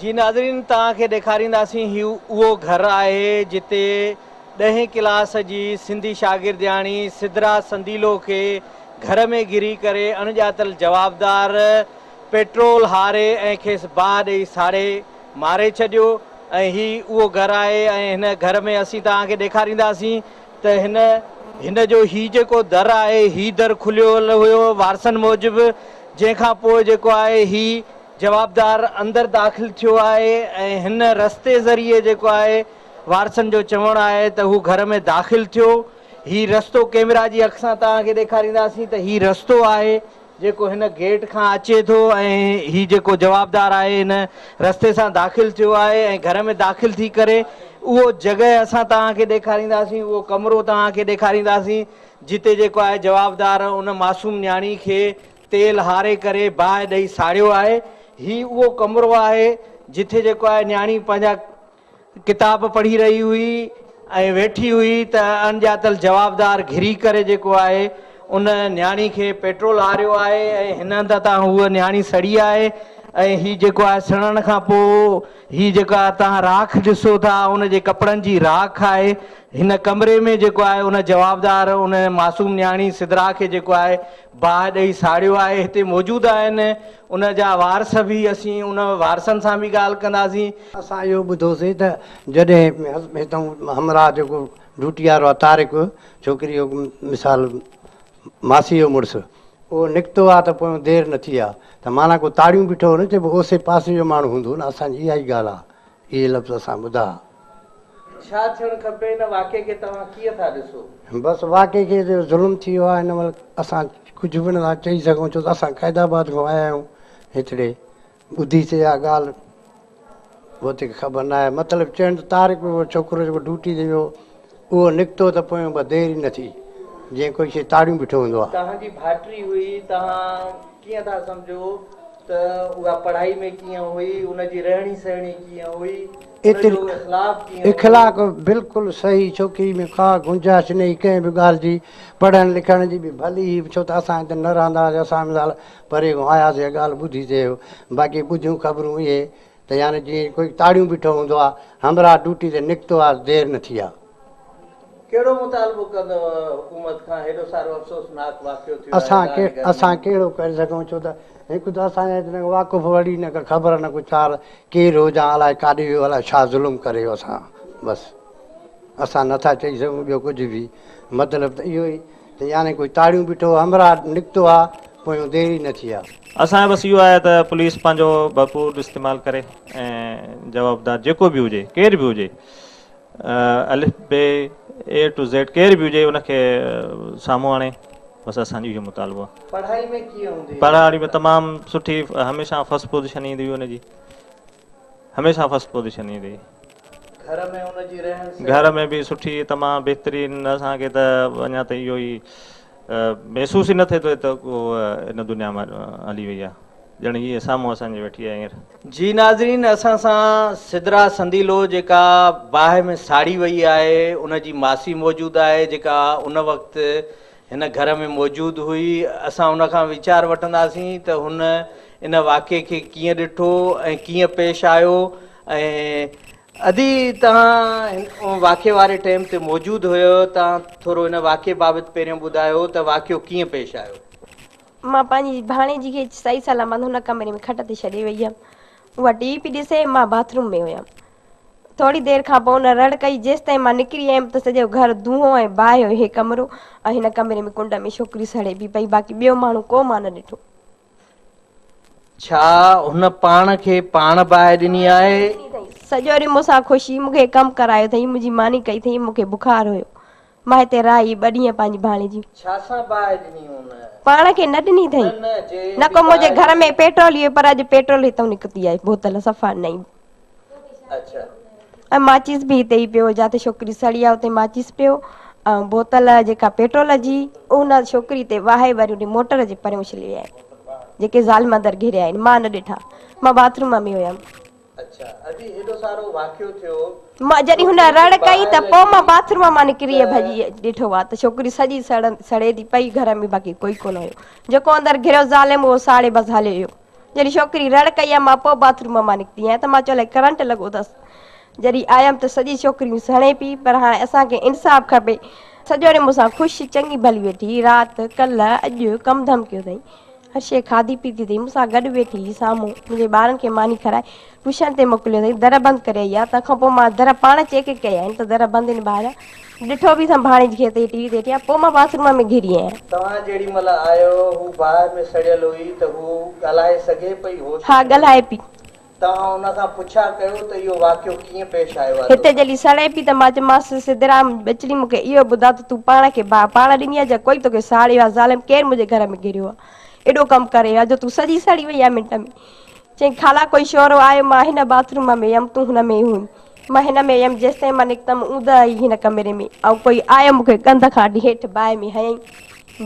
جي ناظرين توهان کي ڏيکارينداسين هي اهو گهر آهي جتي ڏهين ڪلاس جي سنڌي شاگردياڻي سدرا سنديلو کي گهر ۾ گهري ڪري اڻڄاتل جوابدار پيٽرول هاري ۽ کيس باهه ڏئي ساڙي ماري ڇڏيو ۽ هي اهو گهر آهي ۽ هن گهر ۾ اسين توهان کي ڏيکارينداسين ته هن هن جو هي جيڪو در آهي هي در کليل هيو وارثن موجب جنهن کان پوء جيڪو آهي هي جوابدار اندر داخل ٿيو آهي ۽ هن رستي ذريعي جيڪو آهي وارثن جو چوڻ آهي ته هو گهر ۾ داخل ٿيو. هي رستو ڪيمرا جي اک سان توهان کي ڏيکارينداسين ته هي رستو آهي جيڪو هن گيٽ کان اچي ٿو ۽ هي جيڪو جوابدار آهي هن رستي سان داخل ٿيو آهي ۽ گهر ۾ داخل ٿي ڪري اهو جڳهه اسان توهان کي ڏيکارينداسين اهو ڪمرو توهان کي ڏيکارينداسين جتي جيڪو آهي جوابدار ان معصوم نياڻي کي تيل هاري ڪري باهه ڏئي ساڙيو آهي. هي اهو ڪمرو آهي جٿي جيڪو آهي نياڻي پنهنجا ڪتاب پڙهي رهي هئي ۽ ويٺي هئي ته اڻڄاتل جوابدار گهري ڪري جيڪو آهي ان نياڻي کي پيٽرول هاريو آهي ۽ هن هنڌ تان هوء نياڻي سڙي آهي ۽ هي جيڪو آهي سڙڻ کان پوء هي جيڪا توهان راک ڏسو ٿا ان جي ڪپڙن جي راک آهي. هن ڪمري ۾ جيڪو آهي ان جوابدار ان معصوم نياڻي سدرا کي جيڪو آهي باهه ڏئي ساڙيو آهي. هتي موجود آهن ان جا وارث به اسين ان وارثن سان به ڳالهه ڪنداسين. اسان اهو ٻڌوسين ته جڏهن هتئون همراهه جيڪو ڊيوٽي وارو آهي طارق ڇوڪري جو مثال ماسي جو مڙس اهو نڪتو آ ته پويان دير نه ٿي آ ته معنيٰ ڪو تاڙيون بيٺو هو نه چئبو اوسي پاسي جو ماڻهو هوندو نه اسان جي اها ئي ڳالهه آ اهي لفظ اسان ٻڌا. ڇا ٿيڻ کپي ان واقعي کي توهان ڪيئن ٿا ڏسو؟ بس واقعي کي جو ظلم ٿي ويو آ هن مهل اسان ڪجهه به نٿا چئي سگهون ڇو ته اسان قائد آباد کان آيا آهيون هتڙي ٻڌي سي اها ڳالهه وڌيڪ خبر نه آهي مطلب چئن ته طارق اهو ڇوڪرو جيڪو ڊيوٽي تي ويو اهو نڪتو ته پويان به دير ئي نه ٿي جيئن ڪوئي شيء تاڙيون بيٺو هوندو آهي. توهان جي ڀائٽي هئي توهان ڪيئن ٿا سمجهو ته اها پڙهائي ۾ ڪيئن هئي ان جي رهڻي سهڻي ڪيئن هئي ان جو اخلاق ڪيئن هيو. اخلاق بلڪل صحيح ڇوڪري ۾ ڪا گنجائش نه هئي ڪنهن به ڳالهه جي پڙهڻ لکڻ جي به ڀلي هئي ڇو ته اسان هتي نه رهندا هئاسين اسان مثال پري کان آياسين اها ڳالهه ٻڌي سي باقي ٻڌيون خبرون اهي ته يعني جيئن ڪوئي تاڙيون بيٺو هوندو آ همراهه ڊيوٽي تي نڪتو آ دير نه ٿي آ. ڪهڙو مطالبو ڪندؤ حڪومت کان هيڏو سارو افسوسناڪ واقعو ٿيو آهي اسان توهان جي گهر ۾. اسان ڪهڙو ڪري سگهون ڇو ته هڪ ته اسان جا هتي نه واقف وري نه ڪا خبر نه ڪو چار ڪير هو جا الائي ڪاڏي ويو الائي ڇا ظلم ڪري ويو اسان بس اسان نٿا چئي سگهون ٻيو ڪجهه به مطلب ته اهو ئي ته يعني ڪوئي تاڙيون بيٺو هو همراهه نڪتو آ پويون دير ئي نه ٿي آ. اسان جو بس اهو آهي ته پوليس پنهنجو ڀرپور استعمال ڪري ۽ جوابدار جيڪو به هجي ڪير به هجي الف بي اي ٽو زيڊ ڪير به هجي ان کي سامهون آڻي بس اسان جو اهو مطالبو آهي. پڙهائي ۾ ڪيئن هوندي هئي؟ پڙهائي ۾ تمام سٺي هميشه فرسٽ پوزيشن ايندي هئي ان جي هميشه فرسٽ پوزيشن ايندي هئي. گهر ۾ ان جي رهڻ سهڻ. گهر ۾ به سٺي تمام بهترين اسان کي ته اڃا تائين اهو ئي محسوس ئي نه ٿئي ٿو ته ڪو هن دنيا مان هلي وئي آهي ڄڻ هيء سامهون اسان جي ويٺي آهي هينئر. جي ناظرين اسان سان سدرا سنديلو جيڪا باهه ۾ ساڙي وئي آهي ان جي ماسي موجود آهي جيڪا ان وقت هن گهر ۾ موجود هئي اسان ان کان ويچار وٺنداسين ته هن ان واقعي کي ڪيئن ڏٺو ۽ ڪيئن پيش آيو ۽ ادي توهان هن واقعي واري ٽيم تي موجود هيو توهان ٿورو ان واقعي بابت پهريون ٻڌايو ته واقعو ڪيئن پيش آيو. مان پنهنجي ڀاڻيجي کي صحيح سلامت هن ڪمري ۾ کٽ تي ڇڏي وئي هيم اها ٽي وي پئي ڏسي مان باٿ روم ۾ هيم ٿوري دير کان پوء هن رڙ ڪئي جيستائين مان نڪري آيم ته سڄو گهر دونهون ۽ باهه هئي هي ڪمرو ۽ هن ڪمري ۾ ڪنڊ ۾ ڇوڪري سڙي پئي پئي باقي ٻيو ماڻهو ڪو مان نه ڏٺو. ڇا هن پاڻ کي پاڻ باهه ڏني آهي؟ سڄو ڏينهن مون سان خوشي مون کي ڪم ڪرايو اٿئي، منهنجي ماني ڪئي اٿئي، مون کي بخار هيو. مان هتي رهي ٻه ڏينهن پنهنجي ڀاڻيجي. ڇا سان باهه ڏني هن؟ پاڻ کي نه ڏني اٿئي. نه نه جي نه ڪو منهنجي گهر ۾ پيٽرول هيو پر اڄ پيٽرول هتئون نڪتي آهي بوتل صفا نئين. اڇا. ۽ ماچيس به هتي ئي پيو جاتي ڇوڪري سڙي آ اتي ماچيس پيو ۽ بوتل جيڪا پيٽرول جي ان ڇوڪري تي وهائي وري ان موٽر جي پريون اڇلي ويا آهن جيڪي ظالم اندر گهريا آهن مان نه ڏٺا مان باٿ روم ۾ هيم. اڇا ادي ايڏو سارو واقعو ٿيو. مان جڏهن هن رڙ ڪئي ته پوء مان باٿ روم مان نڪري ڀڄي ڏٺو آ ته ڇوڪري سڄي سڙي ٿي پئي گهر ۾ باقي ڪوئي ڪونه هيو جيڪو اندر گهريو ظالم اهو ساڙي بس هليو ويو. جڏهن ڇوڪري رڙ ڪئي آ مان پوء باٿ روم مان نڪتي آهيان ته مان چيو الائي ڪرنٽ لڳو اٿس. جڏهن آيم ته سڄي ڇوڪريون سڙي پئي پر هاڻي اسان کي انصاف کپي. سڄو ڏينهن مون سان خوش چڱي ڀلي ويٺي هئي رات ڪلهه اڄ ڪم ڌم ڪيو اٿئي هر شيء کاڌي پيتي اٿئي مون سان گڏ ويٺي هئي سامهون منهنجي ٻارن کي ماني کارائي ٽيوشن تي موڪليو اٿئي در بند ڪري آئي آهي تنهن کان پوء مان در پاڻ چيڪ ڪيا آهن ته در بند آهن ٻاهريان ڏٺو به اٿم ڀاڻيجي کي ته هي ٽي وي تي ويٺي آهي پوء مان باٿ روم ۾ گهڙي آهيان. توهان جيڏي مهل آيو هو باهه ۾ سڙيل هئي ته هو ڳالهائي سگهي پئي هوش ها ۾؟ ڳالهائي پئي. توهان ان کان پڇا ڪيو ته اهو واقعو ڪيئن پيش آيو آهي هتي توسان؟ جڏهن سڙي پئي ته مان چيومانس سدرا ٻچڙي مون کي اهو ٻڌاء ته تون پاڻ کي باهه پاڻ ڏني آهي يا ڪوئي توکي ساڙيو آهي ظالم ڪير منهنجي گهر ۾ گهڙيو آهي ايڏو ڪم ڪري ويو آهي جو تون سڄي سڙي وئي آهين منٽ ۾. چيائين خالا ڪوئي شورو آيو مان هن باٿ روم ۾ هيم تون هن ۾ هئين مان هن ۾ هيم جيستائين مان نڪتم اوندهه هئي هن ڪمري ۾ ۽ ڪوئي آيو مون کي ڪنڌ کان وٺي هيٺ باهه ۾ هنيائين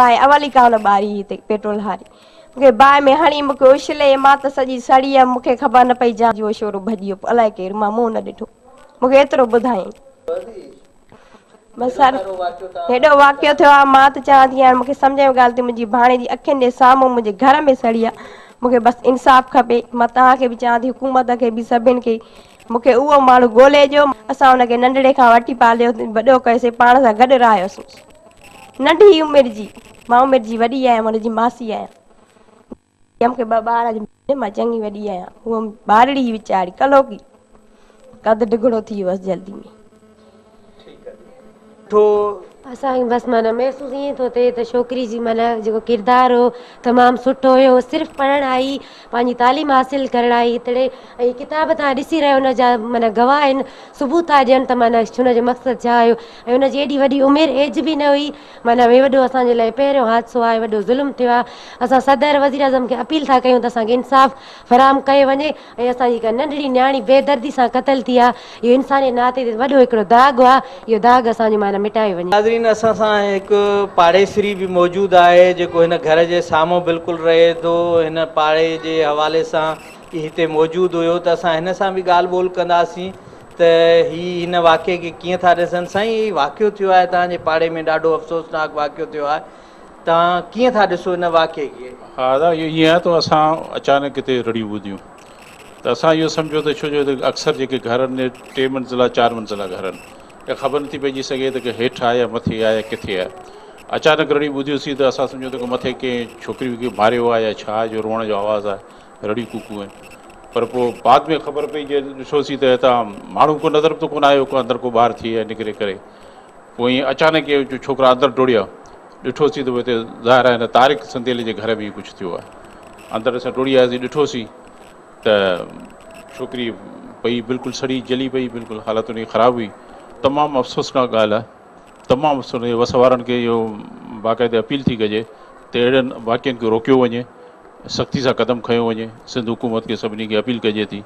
باهه اول ئي کان هن ٻاري هئي هتي پيٽرول هاري مون کي باهه ۾ هڻي مون کي اڇلي مان ته سڄي سڙي ويم مون کي خبر نه پئي جان جو شورو ڀڄي ويو پوء الائي ڪير مان منهن نه ڏٺو مون کي ايترو ٻڌايائين. بس سر هيڏو واقعو ٿيو آهي مان ته چوان ٿي هاڻي مون کي سمجهه ۾ ڳالهه ٿي منهنجي ڀاڻيجي اکين جي سامهون منهنجي گهر ۾ سڙي آهي مون کي بس انصاف کپي مان توهان کي به چوان ٿي حڪومت کي به سڀن کي مون کي اهو ماڻهو ڳولي ڏيو اسان ان کي ننڍڙي کان وٺي پاليو وڏو ڪيوسين پاڻ سان گڏ رهايوسين ننڍي عمر جي مان عمر جي وڏي آهيان ان جي ماسي آهيان مون کي ٻه ٻار آهن مان چڱي وڏي آهيان هوء ٻارڙي هئي ويچاري ڪلهوڪي قد ڊگهڙو ٿي ويو هوس جلدي ۾. ٺو. اسان کي بس معنيٰ محسوس ائين ٿو ٿئي ته ڇوڪري جي معنيٰ جيڪو ڪردار هو تمام سٺو هيو صرف پڙهڻ آئي پنهنجي تعليم حاصل ڪرڻ آئي هتڙي ۽ ڪتاب توهان ڏسي رهيا ان جا معنيٰ گواهه آهن ثبوت ٿا ڏين ته معنيٰ هن جو مقصد ڇا هيو ۽ هن جي ايڏي وڏي عمر ايج به نه هئي معنيٰ هي وڏو اسان جي لاء پهريون حادثو آهي وڏو ظلم ٿيو آهي اسان صدر وزيراعظم کي اپيل ٿا ڪيون ته اسان کي انصاف فراهم ڪيو وڃي ۽ اسان جي هڪ ننڍڙي نياڻي بي دردي سان قتل ٿي آهي اهو انساني ناتي تي وڏو هڪڙو داغ آهي اهو داغ اسان جو معنيٰ مٽايو وڃي. ناظرين اسان سان هڪ پاڙيسري به موجود آهي جيڪو هن گهر جي سامهون بلڪل رهي ٿو هن پاڙي جي حوالي سان ئي هتي موجود هيو ته اسان هن سان به ڳالهه ٻولهه ڪنداسين ته هي هن واقعي کي ڪيئن ٿا ڏسن. سائين هي واقعو ٿيو آهي توهان جي پاڙي ۾ ڏاڍو افسوسناڪ واقعو ٿيو آهي توهان ڪيئن ٿا ڏسو ان واقعي کي؟ ها ادا اهو ائين آهي ته اسان اچانڪ هتي رڙيون ٻڌيون ته اسان اهو سمجهيو ته ڇو جو هتي اڪثر جيڪي گهر آهن اهي ٽي منزلا چار منزلا گهر آهن ته خبر نٿي پئجي سگهي ته ڪي هيٺ آهي يا مٿي آهي يا ڪٿي آهي اچانڪ رڙيون ٻڌيوسين ته اسان سمجهيو ته ڪو مٿي ڪنهن ڇوڪري کي ماريو آهي يا ڇا آهي جو روئڻ جو آواز آهي رڙيون ڪوڪون آهن پر پوء بعد ۾ خبر پئي جڏهن ڏٺوسين ته هتان ماڻهو ڪو نظر به ته ڪونه آيو ڪو اندر ڪو ٻاهر ٿئي يا نڪري ڪري پوء ائين اچانڪ اهي جو ڇوڪرا اندر ڊوڙيا ڏٺوسين ته هتي ظاهر آهي هن طارق سنديلي جي گهر ۾ ئي ڪجهه ٿيو آهي اندر اسان ڊوڙي آياسين ڏٺوسين ته ڇوڪري پئي بلڪل سڙي جلي پئي بلڪل حالت ان جي خراب هئي تمام افسوسناڪ ڳالهه آهي تمام افسوس وس وارن کي اهو باقاعدي اپيل ٿي ڪجي ته اهڙن واقعن کي روڪيو وڃي سختي سان قدم کنيو وڃي سنڌ حڪومت کي سڀني کي اپيل ڪجي ٿي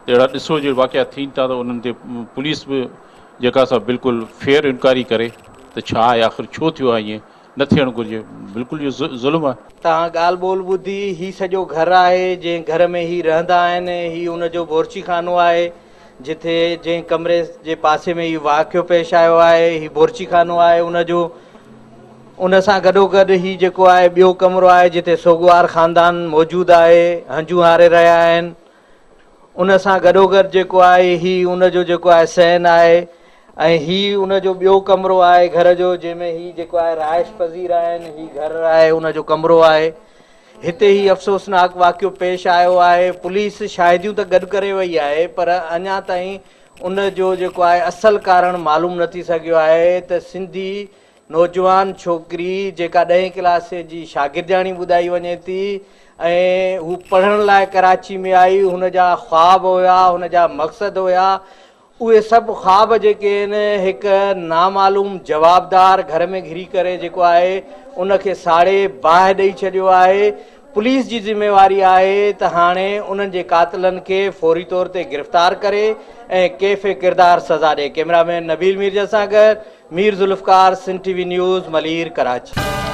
ته اهڙا ڏسو جي واقعا ٿين ٿا ته انهن تي پوليس به جيڪا سا بلڪل فيئر انڪوائري ڪري ته ڇا آهي آخر ڇو ٿيو آهي ائين نه ٿيڻ گهرجي بلڪل اهو ظلم آهي. توهان ڳالهه ٻولهه ٻڌي، هي سڄو گهر آهي، جنهن گهر ۾ هي رهندا آهن، هي ان جو بورچي خانو آهي، جتي جنهن ڪمري جي پاسي ۾ هي واقعو پيش آيو آهي، هي بورچي خانو آهي ان جو، ان سان گڏوگڏ هي جيڪو آهي ٻيو ڪمرو آهي جتي سوڳوار خاندان موجود آهي، هنجون هاري رهيا آهن. ان سان گڏوگڏ جيڪو آهي هي ان جو جيڪو آهي صحن آهي ۽ هي ان جو ٻيو ڪمرو آهي گهر جو جنهن ۾ هي جيڪو آهي رهائش پذير آهن هي گهر آهي ان جو ڪمرو آهي هتي هي افسوسناڪ واقعو پيش آيو آهي پوليس شاهديون ته گڏ ڪري وئي آهي پر اڃا تائين ان جو جيڪو آهي اصل ڪارڻ معلوم نه ٿي سگهيو آهي ته سنڌي نوجوان ڇوڪري جيڪا ڏهين ڪلاس جي شاگردياڻي ٻڌائي وڃي ٿي ۽ هو پڙهڻ لاء ڪراچي ۾ آئي هن جا خواب هيا هن جا مقصد هيا اهي سڀ خواب جيڪي آهن هڪ نامعلوم جوابدار گهر ۾ گهڙي ڪري جيڪو آهي ان کي ساڙي باهه ڏئي ڇڏيو آهي پوليس جي ذميواري آهي ته هاڻي انهن جي قاتلن کي فوري طور تي گرفتار ڪري ۽ ڪيف ڪردار سزا ڏئي ڪئميرا مين نبيل ميرجت سان گڏ Mir Zulfiqar, Sindh T V news, Malir, Karachi.